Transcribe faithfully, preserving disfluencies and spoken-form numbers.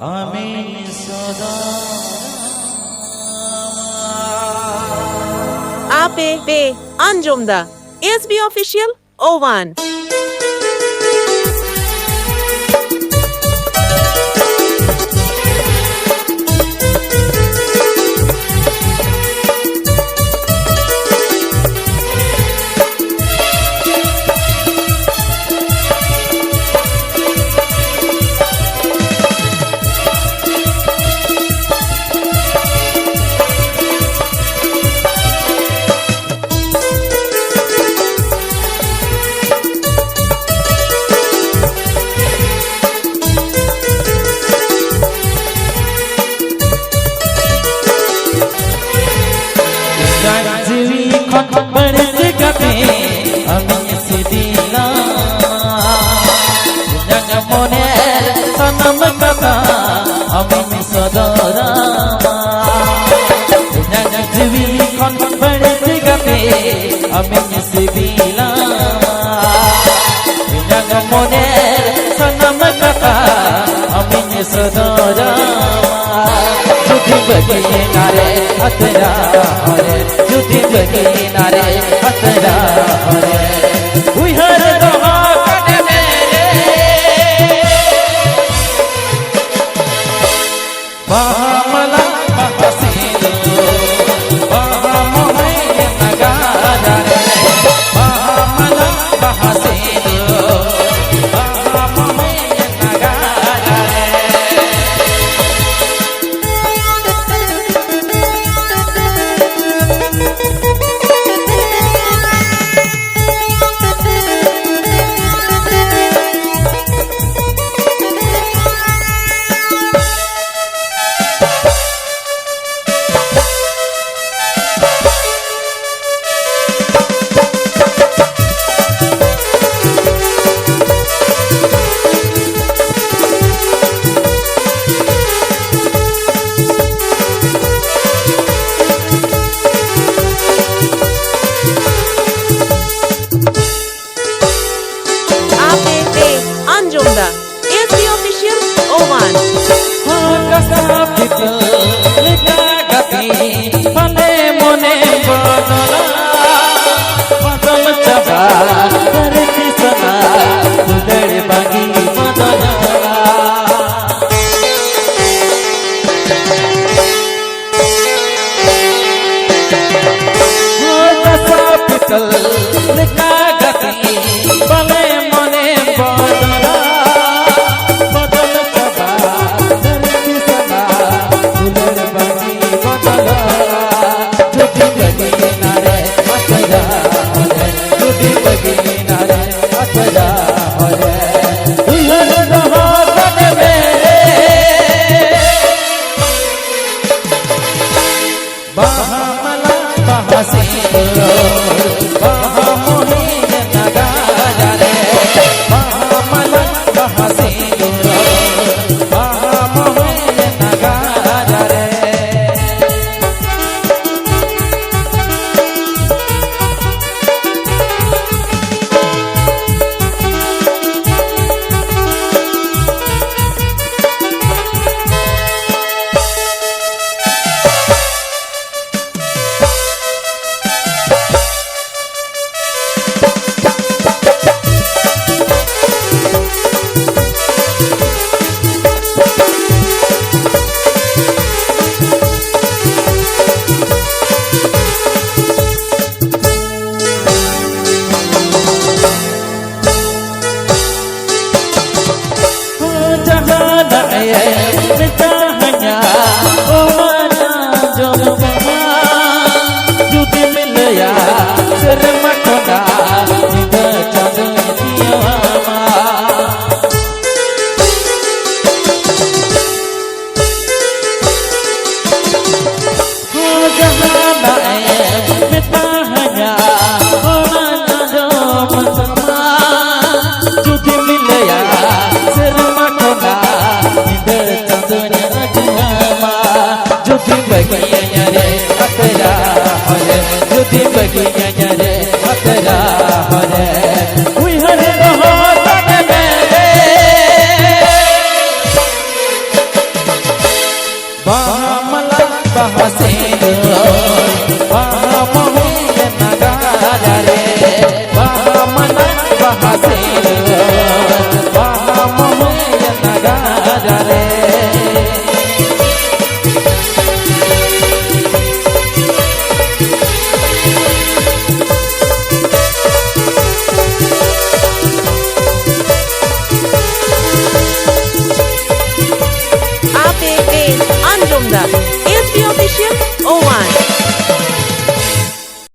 ᱟᱢᱤᱧ ᱥᱚᱫᱚᱨ᱾ ᱟᱯᱮ ᱯᱮ ᱟᱸᱡᱚᱢ ᱫᱟ S B Official ᱳᱣᱟᱱ᱾ ᱡᱤᱣᱤ ᱠᱷᱚᱱ ᱵᱟᱹᱲᱛᱤ ᱠᱟᱛᱮ ᱟᱢᱤᱧ ᱥᱤᱵᱤᱞᱟ᱾ ᱤᱧᱟᱹᱜ ᱢᱚᱱᱮ ᱥᱟᱱᱟᱢ ᱠᱟᱛᱷᱟ ᱟᱢᱤᱧ ᱥᱚᱫᱚᱨᱟᱢᱟ᱾ ᱤᱧᱟᱹᱜ ᱡᱤᱣᱤ ᱠᱷᱚᱱ ᱵᱟᱹᱲᱛᱤ ᱠᱟᱛᱮ ᱟᱢᱤᱧ ᱥᱤᱵᱤᱞᱟᱢᱟ᱾ ᱤᱧᱟᱹᱜ ᱢᱚᱱᱮ ᱥᱟᱱᱟᱢ ᱠᱟᱛᱷᱟ ᱟᱢᱤᱧ ᱥᱚᱫᱚᱨᱟᱢᱟ᱾ ᱡᱩᱫᱤ ᱵᱟᱹᱜᱤᱭᱮᱱᱟ ᱨᱮ ᱟᱛᱨᱟ ᱨᱮ, ᱡᱩᱫᱤ ᱵᱟᱹᱜᱤᱭᱮᱱᱟ ᱨᱮ ᱟᱛᱨᱟ ᱨᱮ, ᱩᱭᱦᱟᱹᱨ ᱫᱚᱦᱚ ᱠᱟᱜ ᱢᱮ ᱨᱮ᱾ ᱵᱟᱦᱟ ᱢᱟᱞᱟ, ᱵᱟᱦᱟ ᱥᱤᱸᱫᱩᱨ, ᱵᱟᱦᱟ ᱢᱚᱦᱮ ᱱᱟᱜᱟᱨᱟ ᱨᱮ᱾ ᱵᱟᱦᱟ ᱢᱟᱞᱟ, ᱵᱟᱦᱟ ᱥᱤᱸᱫᱩᱨ, ᱵᱟᱦᱟ ᱢᱚᱦᱮ ᱱᱟᱜᱟᱨᱟ ᱨᱮ᱾ ᱞᱮᱠᱟ ᱜᱟᱛᱮ ᱵᱟᱞᱮ ᱢᱚᱱᱮ ᱵᱚᱫᱚᱞᱟ, ᱵᱚᱫᱚᱞ ᱪᱟᱵᱟ ᱫᱷᱟᱹᱨᱛᱤ ᱥᱟᱞᱟᱜ ᱫᱩᱞᱟᱹᱲ ᱵᱟᱹᱜᱤ ᱵᱚᱫᱚᱞᱟ᱾ ᱡᱩᱫᱤ ᱵᱟᱹᱜᱤ ᱱᱟᱨᱮ ᱟᱥᱨᱟ ᱦᱚᱨᱮ, ᱡᱩᱫᱤ ᱵᱟᱹᱜᱤ ᱱᱟᱨᱮ ᱟᱥᱨᱟ ᱦᱚᱨᱮ, ᱩᱭᱦᱟᱹᱨ ᱫᱚᱦᱚ ᱠᱟᱜ ᱢᱮ᱾ ᱵᱟᱦᱟ ᱢᱟᱞᱟ, ᱵᱟᱦᱟ ᱥᱤᱸᱫᱩᱨ, ᱵᱟᱦᱟ ᱢᱚᱦᱤᱭᱮᱱ ᱜᱟᱡᱟ ᱨᱮ᱾ ᱵᱟᱦᱟ ᱢᱟᱞᱟ, ᱵᱟᱦᱟ ᱥᱤᱸᱫᱩᱨ, ᱵᱟᱦᱟ ᱢᱚᱦᱤᱭᱮᱱ ᱜᱟᱡᱟ ᱨᱮ᱾ ᱡᱟᱦᱟᱱᱟᱜ ᱮ ᱢᱮᱛᱟᱦᱟᱹᱧᱟ, ᱚᱱᱟ ᱟᱸᱡᱚᱢ ᱢᱮ ᱢᱟ᱾ ᱡᱩᱫᱤᱢ ᱞᱟᱹᱭᱟ ᱥᱮᱨᱢᱟ